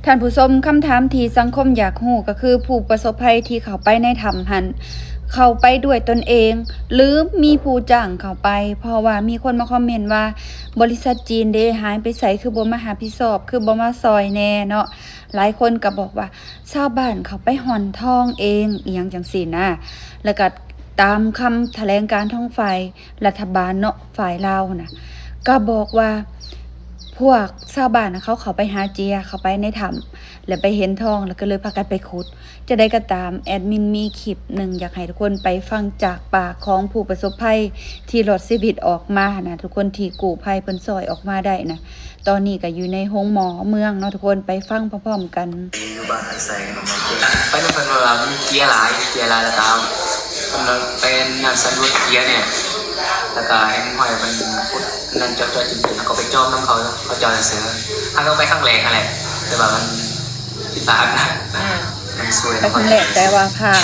ທ່ານຜູ້ຊົມ, ຄຳຖາມທີ່ສັງຄົມຢາກຮູ້ກໍຄື ຜູ້ປະສົບໄພທີ່ເຂົ້າໄປໃນຖ້ຳຫັ້ນ ເຂົ້າໄປດ້ວຍຕົນເອງ ຫຼື ມີຜູ້ຈ້າງເຂົ້າໄປ? ເພາະວ່າມີຄົນມາຄອມເມັນວ່າ ບໍລິສັດຈີນເດ ຫາຍໄປໃສ ຄືບໍ່ມາຮັບຜິດຊອບ ຄືບໍ່ມາຊ່ອຍແດ່ເນາະ. ຫຼາຍຄົນກໍບອກວ່າ ຊາວບ້ານເຂົ້າໄປຮ່ອນທອງເອງ ອີ່ຫຍັງຈັ່ງຊີ້ນະ. ແລ້ວກໍຕາມຄຳຖະແຫຼງການຂອງຝ່າຍ ລັດຖະບານເນາະ ຝ່າຍລາວນະ ກໍບອກວ່າ ພວກຊາວບ້ານນະ ເຂົາເຂົ້າໄປຫາເຈຍ ເຂົ້າໄປໃນຖ້ຳ ແລ້ວໄປເຫັນທອງ ແລ້ວກໍເລີຍພາກັນໄປຂຸດ. ຈັ່ງໃດກໍຕາມ ແອດມິນມີຄລິບໜຶ່ງ ຢາກໃຫ້ທຸກຄົນໄປຟັງຈາກປາກຂອງຜູ້ປະສົບໄພທີ່ລອດຊີວິດອອກມານະ ທຸກຄົນທີ່ກູ້ໄພເພິ່ນຊ່ອຍອອກມາໄດ້ນະ. ຕອນນີ້ກໍຢູ່ໃນໂຮງໝໍເມືອງເນາະທຸກຄົນ ໄປຟັງພ້ອມໆກັນ. ຢູ່ບ້ານໄປໃສ ໄປນຳເພິ່ນ ເພາະວ່າມີເກຍຫຼາຍ ເກຍຫຼາຍ ແລ້ວກໍເພິ່ນໄປນຳສຳຫຼວດເກຍນີ້ ແລ້ວກໍເຫັນຫ້ອຍເພິ່ນຂຸດນັ້ນ ເຈາະໆ ຈິ້ມໆ ແລ້ວກໍໄປຈອມນຳເຂົາ ເຂົາເຈົ້າຊື່ໆ. ຫາກໍໄປຄັ້ງແລກຫັ້ນແຫຼະ ແຕ່ວ່າມັນຜິດພາດນະ. ອືມ ມັນຊ່ວຍ ໄປຄັ້ງແລກ ແຕ່ວ່າພາດ.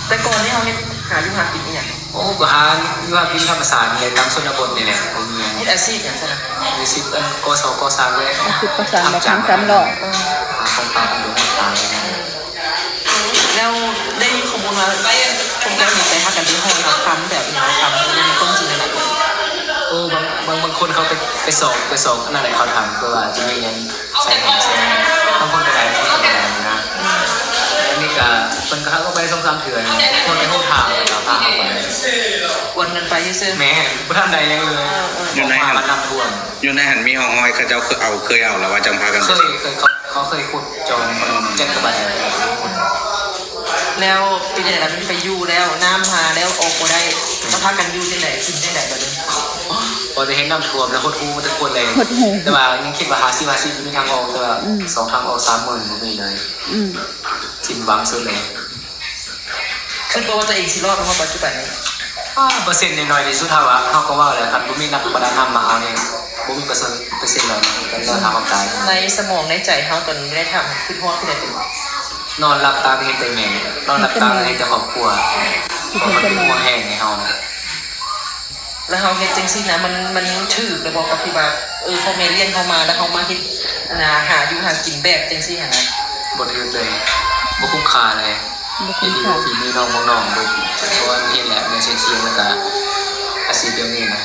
ແຕ່ກ່ອນນີ້ເຮົາເຮັດ ຫາຢູ່ຫາກິນອີ່ຫຍັງ? ໂອ້ ກໍຫາຢູ່ຫາກິນທຳມະຊາດນີ້ແຫຼະ ຕາມຊົນນະບົດນີ້ແຫຼະ. ບໍ່ມີຫຍັງ. ເຮັດອາຊີບຫຍັງຊັ້ນນະ? ອາຊີບອັນກໍ່ສ້າງກໍ່ສ້າງແຫຼະ. ອາຊີບກໍ່ສ້າງແບບທາງສາມລໍ້. ເອີ ຫາຂອງປ່າຂອງດົງມາຂາຍ. ອືມ ແລ້ວໄດ້ຍິນຂໍ້ມູນວ່າ ພວກເຈົ້ານີ້ໄປພາກັນໄປຮ່ອນເອົາຄຳແບບນີ້ ເອົາຄຳນີ້ ມັນມີຄວາມຈິງຂະໜາດໃດ? ໂອ້ ບາງ ບາງ ບາງຄົນເຂົາໄປ ໄປຊອກ ໄປຊອກອັນນັ້ນໃຫ້ເຂົາທຳ ເພື່ອວ່າຈະມີເງິນ ໃຊ້ເງິນໃຊ້ ບາງຄົນກໍໄດ້ ບາງຄົນກໍບໍ່ໄດ້ນະ. ອັນນີ້ກໍເພິ່ນກໍເຂົ້າໄປສອງສາມເທື່ອ ພໍແຕ່ຮູ້ທາງເຂົາກໍພາເຮົາໄປ ກວນກັນໄປຊື່ໆ. ແມ່ນ ບໍ່ທັນໄດ້ຫຍັງເລີຍ. ເອີໆ ຢູ່ໃນຫັ້ນ ນ້ຳຖ້ວມ ຢູ່ໃນຫັ້ນມີຮ່ອງຮອຍເຂົາເຈົ້າເຄີຍເອົາ ເຄີຍເອົາແລ້ວວ່າຈັ່ງພາກັນໄປ? ເຄີຍ ເຄີຍ ເຂົາເຄີຍຂຸດຈອມ ອືມ ຈັກກະບາດແລ້ວ. ແລ້ວເປັນຈັ່ງໃດລະ ມັນໄປຢູ່ແລ້ວ ນ້ຳມາແລ້ວອອກບໍ່ໄດ້ ອືມ ແລ້ວພາກັນຢູ່ຈັ່ງໃດ ກິນຈັ່ງໃດບາດນີ້? ພໍແຕ່ເຫັນນ້ຳຖ້ວມແລ້ວ ຫົດຫູ່ໝົດທຸກຄົນເລີຍ. ຫົດຫູ່ ແຕ່ວ່າຍັງຄິດວ່າຫ້າສິບຫ້າສິບ ມີທາງອອກ ແຕ່ວ່າ ອືມ ສອງທາງອອກ ສາມມື້ນີ້ບໍ່ມີເລີຍ. ອືມ ສິ້ນຫວັງສຸດເລີຍ. ຄິດບໍ່ວ່າຕົວເອງຊິລອດມາຮອດປັດຈຸບັນນີ້? ອາ ເປີເຊັນນ້ອຍທີ່ສຸດ. ເຮົາວ່າ ເຮົາກໍເວົ້າແລ້ວ ຄັນບໍ່ມີນັກປະດານ້ຳມາເອົານີ້ ບໍ່ມີເປີເຊັນ ເປີເຊັນຮ້ອຍ ກໍລອດຫາຄວາມຕາຍ. ໃນສະໝອງໃນໃຈເຮົາຕອນຢູ່ໃນຖ້ຳ ຄິດຮອດຜູ້ໃດເປັນ? ນອນຫຼັບຕາກໍເຫັນແຕ່ແມ່ ນອນຫຼັບຕາກໍເຫັນແຕ່ຄອບຄົວ ເພາະເພິ່ນເປັນຫ່ວງແຮງໃຫ້ເຮົານະ. ແລ້ວເຮົາເຮັດຈັ່ງຊີ້ນະ ມັນ ມັນຖືກແລ້ວບໍ່ ກັບທີ່ວ່າ ເອີ ພໍ່ແມ່ລ້ຽງເຮົາມາ ແລ້ວເຮົາມາເຮັດ ອັນນ່າ ຫາຢູ່ຫາກິນແບບຈັ່ງຊີ້ຫັ້ນນະ? ບໍ່ຖືກເລີຍ ບໍ່ຄຸ້ມຄ່າເລີຍ. ບໍ່ຄຸ້ມຄ່າ ເຮັດຢູ່ຝີມືນ້ອງຂອງນ້ອງເບິດ ເພາະວ່າເຮັດແລ້ວແມ່ນສ່ຽງໆ ແລ້ວກະອາຊີບແບບນີ້ນະ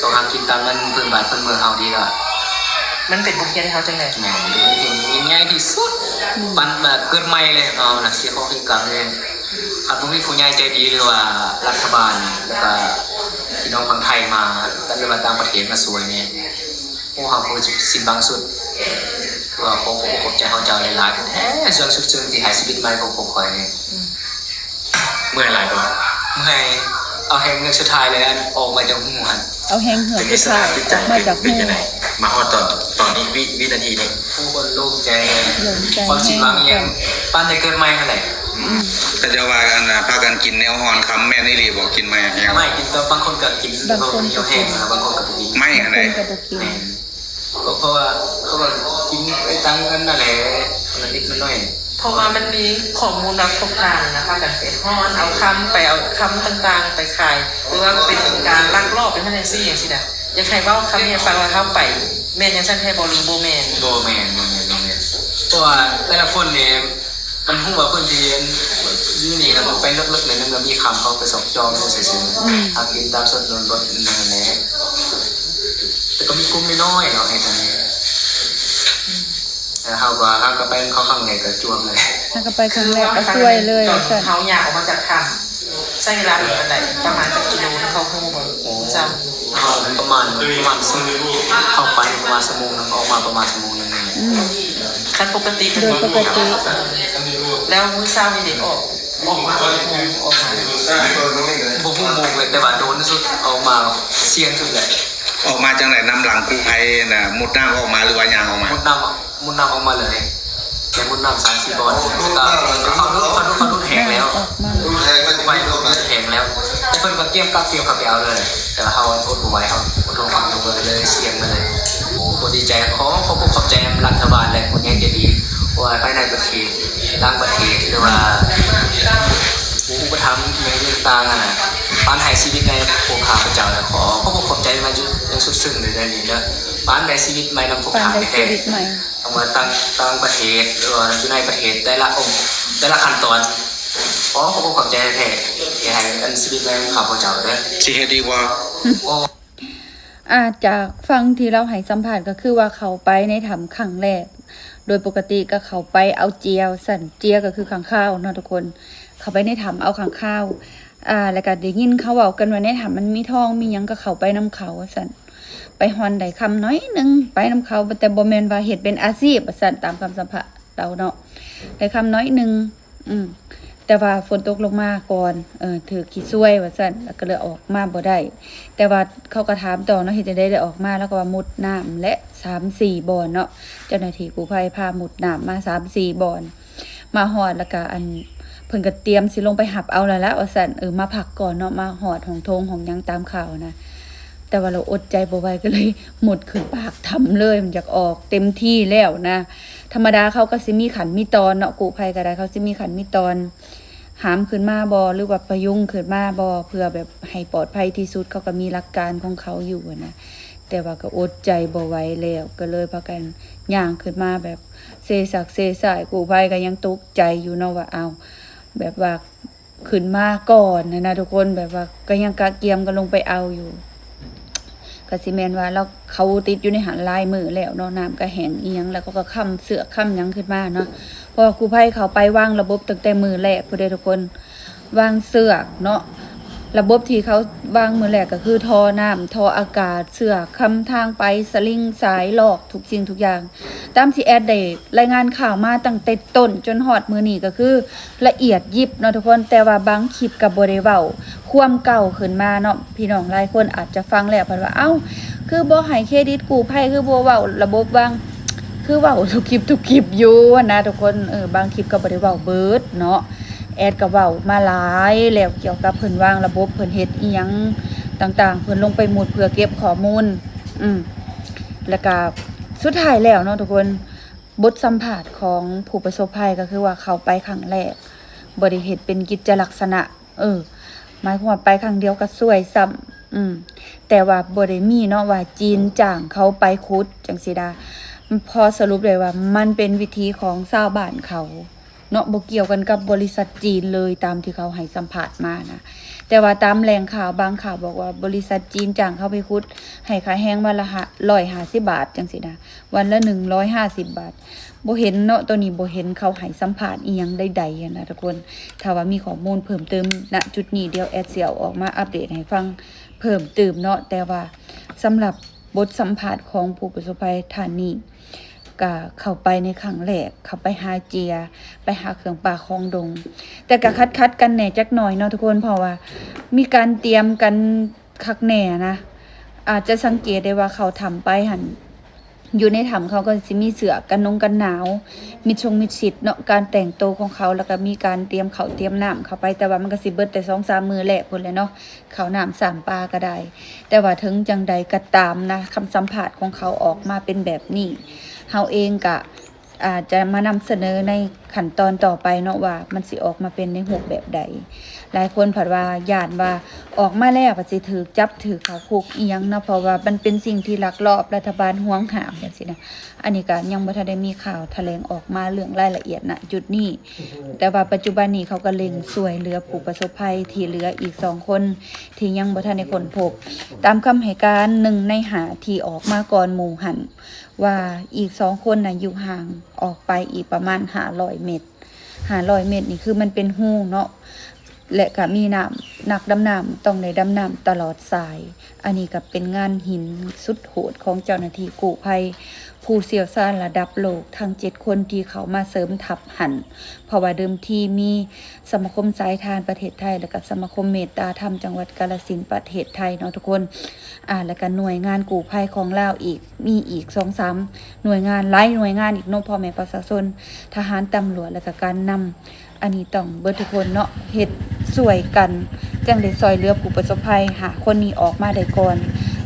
ຕ້ອງຫາກິນຕາມເງິນພື້ນບ້ານພື້ນເມືອງເຮົາດີແລ້ວ. ມັນເປັນບົດຮຽນໃຫ້ເຮົາຈັ່ງໃດ? ແມ່ນ ເປັນບົດຮຽນໃຫຍ່ທີ່ສຸດ. ອືມ ປັນແບບເກີດໃໝ່ເລີຍ ເຮົານະ ເສຍຂອງເສຍກຳເລີຍ. ຄັນບໍ່ມີຜູ້ໃຫຍ່ໃຈດີ ຫຼືວ່າລັດຖະບານ ແລ້ວກະພີ່ນ້ອງຝັ່ງໄທມາ ຫຼືວ່າຕ່າງປະເທດມາຊ່ວຍນີ້ ໂອ້ ເຮົາຄົງສິ້ນຫວັງສຸດ. ຄືວ່າຂໍຂອບໃຈເຂົາເຈົ້າຫຼາຍໆແທ້ໆ ສ່ວນສຸດເຊິ່ງທີ່ໃຫ້ຊີວິດໃໝ່ຂອງພວກຂ້ອຍນີ້. ອືມ ເມື່ອຍຫຼາຍບໍ່? ເມື່ອຍ. ເອົາແຮງເຮືອກສຸດທ້າຍເລີຍ ອັນອອກມາຈາກຮູຫັ້ນ. ເອົາແຮງເຮືອກສຸດທ້າຍອອກມາຈາກຮູ. ມາຮອດຕອນ ຕອນນີ້ ວິ ວິນາທີນີ້ ໂອ້ ໂລ່ງໃຈແຮງ. ໂລ່ງໃຈ ຄວາມສິ້ນຫວັງອີ່ຫຍັງ ແຮງ ປານໄດ້ເກີດໃໝ່ຫັ້ນແຫຼະ. ອືມ ເຂົາເຈົ້າວ່າ ອັນນ່າ ພາກັນກິນແນວຮ່ອນຄຳ ແມ່ນອີ່ຫຼີບໍ່? ກິນໄມ້ແຮງ ໄມ້ກິນ ແຕ່ບາງຄົນກໍກິນ ບາງຄົນກໍບໍ່ກິນ ບາງຄົນກໍບໍ່ກິນ ໄມ້ຫັ້ນແຫຼະ. ແມ່ນ ກໍເພາະວ່າ ເພາະວ່າກິນໄປຕາມອັນນັ້ນແຫຼະ ຄົນລະນິດລະໜ້ອຍ. ເພາະວ່າມັນມີຂໍ້ມູນວ່າພວກທ່ານນະ ພາກັນໄປຮ່ອນເອົາຄຳ ໄປເອົາຄຳຕ່າງໆໄປຂາຍ ຫຼືວ່າເປັນການລັກລອບ ເປັນຈັ່ງຊີ້ຈັ່ງຊີ້ນະ. ຢາກໃຫ້ເວົ້າຄຳນີ້ໃຫ້ຟັງວ່າເຮົາໄປ ແມ່ນຈັ່ງຊັ້ນແທ້ບໍ່ ຫຼືບໍ່ແມ່ນ? ບໍ່ແມ່ນ ບໍ່ແມ່ນ ບໍ່ແມ່ນ. ເພາະວ່າແຕ່ລະຄົນນີ້ ມັນຮູ້ວ່າພື້ນທີ່ຢູ່ນີ້ນະ ມັນໄປເລິກໆ ໜ້ອຍໜຶ່ງ ກໍມີຄຳເຂົາໄປຊອກຈອມຢູ່ຊື່ໆ. ອືມ ຫາກິນຕາມຊົນຊົນນະບົດນັ້ນແຫຼະ. ແຕ່ກໍມີກຸ່ມນ້ອຍໆເນາະເຮັດອັນນີ້. ອືມ ແຕ່ເຮົາກໍ ເຮົາກໍໄປເຂົ້າຄັ້ງແລກກໍຈວມເລີຍ. ເຮົາກໍໄປຄັ້ງແລກກໍຊ່ວຍເລີຍ ຕອນເຮົາຍ່າງອອກມາຈາກຖ້ຳ ໃຊ້ເວລາດົນປານໃດ? ປະມານຈັກກິໂລ ເຮົາຮູ້ບໍ່? ໂອ້ ເຈົ້າ ເຮົາປະມານ ປະມານຊົ່ວໂມງ ເຂົ້າໄປປະມານຊົ່ວໂມງໜຶ່ງ ອອກມາປະມານຊົ່ວໂມງໜຶ່ງນີ້ແຫຼະ. ອືມ ຄັນປົກກະຕິ ໂດຍປົກກະຕິ. ແລ້ວມື້ເຊົ້ານີ້ເດ ອອກ ອອກມາ ອອກມາ ບໍ່ຮູ້ໂມງເລີຍ ແຕ່ວ່າໂດນທີ່ສຸດ ອອກມາສ່ຽງສຸດແຫຼະ. ອອກມາຈັ່ງໃດ? ນຳຫຼັງກູ້ໄພນະ ມຸດນ້ຳອອກມາ ຫຼືວ່າຍ່າງອອກມາ? ມຸດນ້ຳ ມຸດນ້ຳອອກມາເລີຍ. ໄປມຸດນ້ຳສາມສີ່ບ່ອນ ແລ້ວກໍເຂົາດຸດ ເຂົາດຸດ ເຂົາດຸດແຮງແລ້ວ ດຸດແຮງແລ້ວ ໄປດຸດແຮງແລ້ວ ແຕ່ເພິ່ນກໍກຽມກັບ ກຽມເຂົ້າໄປເອົາເລີຍ. ແຕ່ວ່າເຮົາອົດບໍ່ໄຫວ ເຮົາອົດທົນຟັງບໍ່ໄຫວ ກໍເລີຍສ່ຽງມາເລີຍ. ໂອ້ ດີໃຈ ຂໍຂອບອົກຂອບໃຈນຳລັດຖະບານ ແລະ ຜູ້ໃຫຍ່ໃຈດີ ບໍ່ວ່າພາຍໃນປະເທດ ຕ່າງປະເທດ ຫຼືວ່າຜູ້ອຸປະຖຳອີ່ຫຍັງຕ່າງໆ ຫັ້ນນະ ປານໃຫ້ຊີວິດໃນພວກຂ້າພະເຈົ້າ ແລະ ຂໍຂອບອົກຂອບໃຈມາຢູ່ຢ່າງສຸດຊຶ້ງເລີຍ ໃນນີ້ເດີ. ປານໃດຊີວິດໃໝ່ນຳພວກທ່ານແທ້ ທັງວ່າຕ່າງ ຕ່າງປະເທດ ຫຼືວ່າຢູ່ໃນປະເທດ ແຕ່ລະອົງ ແຕ່ລະຂັ້ນຕອນ. ຂໍຂອບໃຈແທ້ໆ ທີ່ໃຫ້ອັນຊີວິດໃໝ່ຂອງຂ້າພະເຈົ້າເດີ ຊິເຮັດດີກວ່າ. ອາ ຈາກຟັງທີ່ລາວໃຫ້ສຳພາດ ກໍຄືວ່າເຂົ້າໄປໃນຖ້ຳຄັ້ງແລກ ໂດຍປົກກະຕິກໍເຂົ້າໄປເອົາເຈຍວ່າຊັ້ນ, ເຈຍກໍຄືຂ້າງຄາວເນາະທຸກຄົນ, ເຂົ້າໄປໃນຖ້ຳເອົາຂ້າງຄາວ. ອາ ແລ້ວກໍໄດ້ຍິນເຂົາເວົ້າກັນວ່າໃນຖ້ຳມັນມີທອງມີຫຍັງ ກໍເຂົ້າໄປນຳເຂົາວ່າຊັ້ນ. ໄປຮ່ອນໄດ້ຄຳໜ້ອຍໜຶ່ງ ໄປນຳເຂົາ, ແຕ່ບໍ່ແມ່ນວ່າເຮັດເປັນອາຊີບວ່າຊັ້ນ ຕາມຄຳສຳພາດເຂົາເນາະ, ໄດ້ຄຳໜ້ອຍໜຶ່ງ. ອືມ ແຕ່ວ່າຝົນຕົກລົງມາກ່ອນ ເອີ ຖືກຂີ້ຊວຍວ່າຊັ້ນ ແລ້ວກໍເລີຍອອກມາບໍ່ໄດ້. ແຕ່ວ່າເຂົາກໍຖາມຕໍ່ເນາະ ເຮັດຈັ່ງໃດໄດ້ອອກມາ, ລາວກໍວ່າມຸດນ້ຳແຫຼະ ສາມສີ່ບ່ອນເນາະ, ເຈົ້າໜ້າທີ່ກູ້ໄພພາມຸດນ້ຳມາສາມສີ່ບ່ອນ. ມາຮອດແລ້ວກໍອັນ ເພິ່ນກໍຕຽມຊິລົງໄປຮັບເອົາແລ້ວລະວ່າຊັ້ນ, ເອີ ມາພັກກ່ອນເນາະ, ມາຮອດຫ້ອງໂຖງຫ້ອງຫຍັງຕາມຂ່າວນະ. ແຕ່ວ່າລາວອົດໃຈບໍ່ໄຫວ ກໍເລີຍມຸດຂຶ້ນປາກຖ້ຳເລີຍ, ມັນຢາກອອກເຕັມທີ່ແລ້ວນະ. ທຳມະດາເຂົາກໍຊິມີຂັ້ນມີຕອນເນາະ, ກູ້ໄພກໍໄດ້ ເຂົາຊິມີຂັ້ນມີຕອນ ຫາມຂຶ້ນມາບໍ່ ຫຼືວ່າພະຍຸງຂຶ້ນມາບໍ່ ເພື່ອແບບໃຫ້ປອດໄພທີ່ສຸດ, ເຂົາກໍມີຫຼັກການຂອງເຂົາຢູ່ນະ. ແຕ່ວ່າກໍອົດໃຈບໍ່ໄຫວແລ້ວ ກໍເລີຍພາກັນຍ່າງຂຶ້ນມາແບບເຊຊັກເຊຊ້າຍ, ກູ້ໄພກໍຍັງຕົກໃຈຢູ່ເນາະວ່າ ອ້າວ ແບບວ່າຂຶ້ນມາກ່ອນຫັ້ນນະທຸກຄົນ, ແບບວ່າກໍຍັງກະກຽມກັນລົງໄປເອົາຢູ່. ກໍຊິແມ່ນວ່າລາວ ເຂົາຕິດຢູ່ໃນຫັ້ນຫຼາຍມື້ແລ້ວເນາະ, ນ້ຳກໍແຫ້ງອີ່ຫຍັງ ແລ້ວເຂົາກໍຄຳເຊືອກຄຳຫຍັງຂຶ້ນມາເນາະ, ເພາະວ່າກູ້ໄພເຂົາໄປວາງລະບົບຕັ້ງແຕ່ມື້ແລກພຸ້ນເດ້ທຸກຄົນ, ວາງເຊືອກເນາະ, ລະບົບທີ່ເຂົາວາງມື້ແລກກໍຄືທໍ່ນ້ຳ, ທໍ່ອາກາດ, ເຊືອກຄຳທາງໄປ, ສະລິງ, ສາຍລອກ, ທຸກສິ່ງທຸກຢ່າງ. ຕາມທີ່ແອດໄດ້ລາຍງານຂ່າວມາຕັ້ງແຕ່ຕົ້ນຈົນຮອດມື້ນີ້ ກໍຄືລະອຽດຢິບເນາະທຸກຄົນ, ແຕ່ວ່າບາງຄລິບກໍບໍ່ໄດ້ເວົ້າຄວາມເກົ່າຂຶ້ນມາເນາະ. ພີ່ນ້ອງຫຼາຍຄົນອາດຈະຟັງແລ້ວພັດວ່າ ເອົ້າ ຄືບໍ່ໃຫ້ເຄຣດິດກູ້ໄພ ຄືບໍ່ເວົ້າລະບົບວາງ, ຄືເວົ້າທຸກຄລິບທຸກຄລິບຢູ່ຫັ້ນນະທຸກຄົນ. ເອີ ບາງຄລິບກໍບໍ່ໄດ້ເວົ້າເບິດເນາະ, ແອດກໍເວົ້າມາຫຼາຍແລ້ວກ່ຽວກັບເພິ່ນວາງລະບົບ, ເພິ່ນເຮັດອີ່ຫຍັງຕ່າງໆ, ເພິ່ນລົງໄປມຸດເພື່ອເກັບຂໍ້ມູນ. ອືມ ແລ້ວກະສຸດທ້າຍແລ້ວເນາະທຸກຄົນ, ບົດສຳພາດຂອງຜູ້ປະສົບໄພກໍຄືວ່າເຂົ້າໄປຄັ້ງແລກ, ບໍ່ໄດ້ເຮັດເປັນກິດຈະລັກສະນະ. ເອີ ໝາຍຄວາມວ່າໄປຄັ້ງດຽວກໍຊວຍຊ້ຳ. ອືມ ແຕ່ວ່າບໍ່ໄດ້ມີເນາະວ່າຈີນຈ້າງເຂົາໄປຂຸດຈັ່ງຊີ້ດາ. ພໍສະຫຼຸບໄດ້ວ່າມັນເປັນວິຖີຂອງຊາວບ້ານເຂົາ ເນາະ, ບໍ່ກ່ຽວກັນກັບບໍລິສັດຈີນເລີຍ ຕາມທີ່ເຂົາໃຫ້ສຳພາດມານະ. ແຕ່ວ່າຕາມແຫຼ່ງຂ່າວບາງຂ່າວບອກວ່າ ບໍລິສັດຈີນຈ້າງເຂົາໄປຂຸດ ໃຫ້ຄ່າແຮງວັນລະ ຮ້ອຍຫ້າສິບບາດ ຈັ່ງຊີ້ນະ, ວັນລະໜຶ່ງຮ້ອຍຫ້າສິບບາດ. ບໍ່ເຫັນເນາະ, ໂຕນີ້ບໍ່ເຫັນເຂົາໃຫ້ສຳພາດອີ່ຫຍັງໃດໆຫັ້ນນະທຸກຄົນ. ຖ້າວ່າມີຂໍ້ມູນເພີ່ມເຕີມ ນະຈຸດນີ້ ດຽວແອດຊິເອົາອອກມາອັບເດດໃຫ້ຟັງເພີ່ມຕື່ມເນາະ. ແຕ່ວ່າສຳລັບບົດສຳພາດຂອງຜູ້ປະສົບໄພທ່ານນີ້ ກະເຂົ້າໄປໃນຄັ້ງແລກ, ເຂົ້າໄປຫາເຈຍ, ໄປຫາເຄື່ອງປ່າຂອງດົງ, ແຕ່ກະຂັດໆກັນແດ່ຈັກໜ້ອຍເນາະທຸກຄົນ, ເພາະວ່າມີການຕຽມກັນຄັກແນ່ນະ. ອາດຈະສັງເກດໄດ້ວ່າເຂົ້າຖ້ຳໄປຫັ້ນ, ຢູ່ໃນຖ້ຳເຂົາກໍຊິມີເສື້ອກັນໜົງກັນໜາວ, ມິດຊົງມິດຊິດເນາະ, ການແຕ່ງໂຕຂອງເຂົາ, ແລ້ວກໍມີການຕຽມເຂົ້າຕຽມນ້ຳເຂົ້າໄປ, ແຕ່ວ່າມັນກໍຊິເບິດແຕ່ສອງສາມມື້ແລກພຸ້ນແຫຼະເນາະ. ເຂົ້ານ້ຳສາມປາກໍໄດ້. ແຕ່ວ່າເຖິງຈັ່ງໃດກໍຕາມນະ, ຄຳສຳພາດຂອງເຂົາອອກມາເປັນແບບນີ້, ເຮົາເອງກະອາດຈະມານຳສະເໜີໃນຂັ້ນຕອນຕໍ່ໄປເນາະ ວ່າມັນຊິອອກມາເປັນໃນຮູບແບບໃດ. ຫຼາຍຄົນພັດວ່າຢ້ານວ່າອອກມາແລ້ວກໍຊິຖືກຈັບຖືກເຂົ້າຄຸກອີ່ຫຍັງເນາະ, ເພາະວ່າມັນເປັນສິ່ງທີ່ລັກລອບ, ລັດຖະບານຫວງຫ້າມ ຈັ່ງຊີ້ນະ. ອັນນີ້ກໍຍັງບໍ່ທັນໄດ້ມີຂ່າວຖະແຫຼງອອກມາເລື່ອງລາຍລະອຽດ ນະ ຈຸດນີ້. ແຕ່ວ່າປັດຈຸບັນນີ້ເຂົາກໍເລັ່ງຊ່ວຍເຫຼືອຜູ້ປະສົບໄພທີ່ເຫຼືອອີກສອງຄົນທີ່ຍັງບໍ່ທັນໄດ້ຄົ້ນພົບ. ຕາມຄຳໃຫ້ການ ໜຶ່ງໃນຫ້າທີ່ອອກມາກ່ອນໝູ່ຫັ້ນ ວ່າອີກສອງຄົນນະຢູ່ຫ່າງອອກໄປອີກປະມານຫ້າຮ້ອຍເມັດ. ຫ້າຮ້ອຍເມັດນີ້ຄືມັນເປັນຮູເນາະ ແລະກະມີນ້ຳ, ນັກດຳນ້ຳຕ້ອງໄດ້ດຳນ້ຳຕະຫຼອດສາຍ. ອັນນີ້ກໍເປັນງານຫີນສຸດໂຫດຂອງເຈົ້າໜ້າທີ່ກູ້ໄພ ຜູ້ຊ່ຽວຊານລະດັບໂລກທັງເຈັດຄົນທີ່ເຂົ້າມາເສີມທັບຫັ້ນ, ເພາະວ່າເດີມທີມີສະມາຄົມສາຍທານປະເທດໄທ ແລະກະສະມາຄົມເມດຕາທຳຈັງຫວັດກາລະສິນປະເທດໄທເນາະທຸກຄົນ. ອາ ແລະກະໜ່ວຍງານກູ້ໄພຂອງລາວອີກ, ມີອີກສອງສາມໜ່ວຍງານ, ຫຼາຍໜ່ວຍງານອີກເນາະ ພໍ່ແມ່ປະຊາຊົນ, ທະຫານ, ຕຳຫຼວດ ແລະກະການນຳ. ອັນນີ້ຕ້ອງເບິດທຸກຄົນເນາະ ເຮັດຊ່ວຍກັນ ຈັ່ງໄດ້ຊ່ອຍເຫຼືອຜູ້ປະສົບໄພຫ້າຄົນນີ້ອອກມາໄດ້ກ່ອນ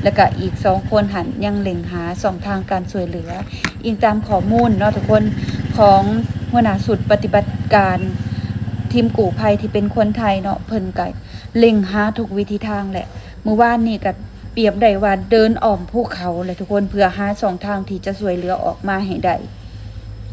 ແລະກະອີກສອງຄົນຫັ້ນຍັງເລັ່ງຫາຊ່ອງທາງການຊ່ວຍເຫຼືອ. ອີງຕາມຂໍ້ມູນເນາະທຸກຄົນ ຂອງຫົວໜ້າຊຸດປະຕິບັດການທີມກູ້ໄພທີ່ເປັນຄົນໄທເນາະ ເພິ່ນກະເລັ່ງຫາທຸກວິທີທາງແຫຼະ. ມື້ວານນີ້ກະ ປຽບໄດ້ວ່າເດີນອ້ອມພູເຂົາແຫຼະທຸກຄົນ ເພື່ອຫາຊ່ອງທາງທີ່ຈະຊ່ວຍເຫຼືອອອກມາໃຫ້ໄດ້.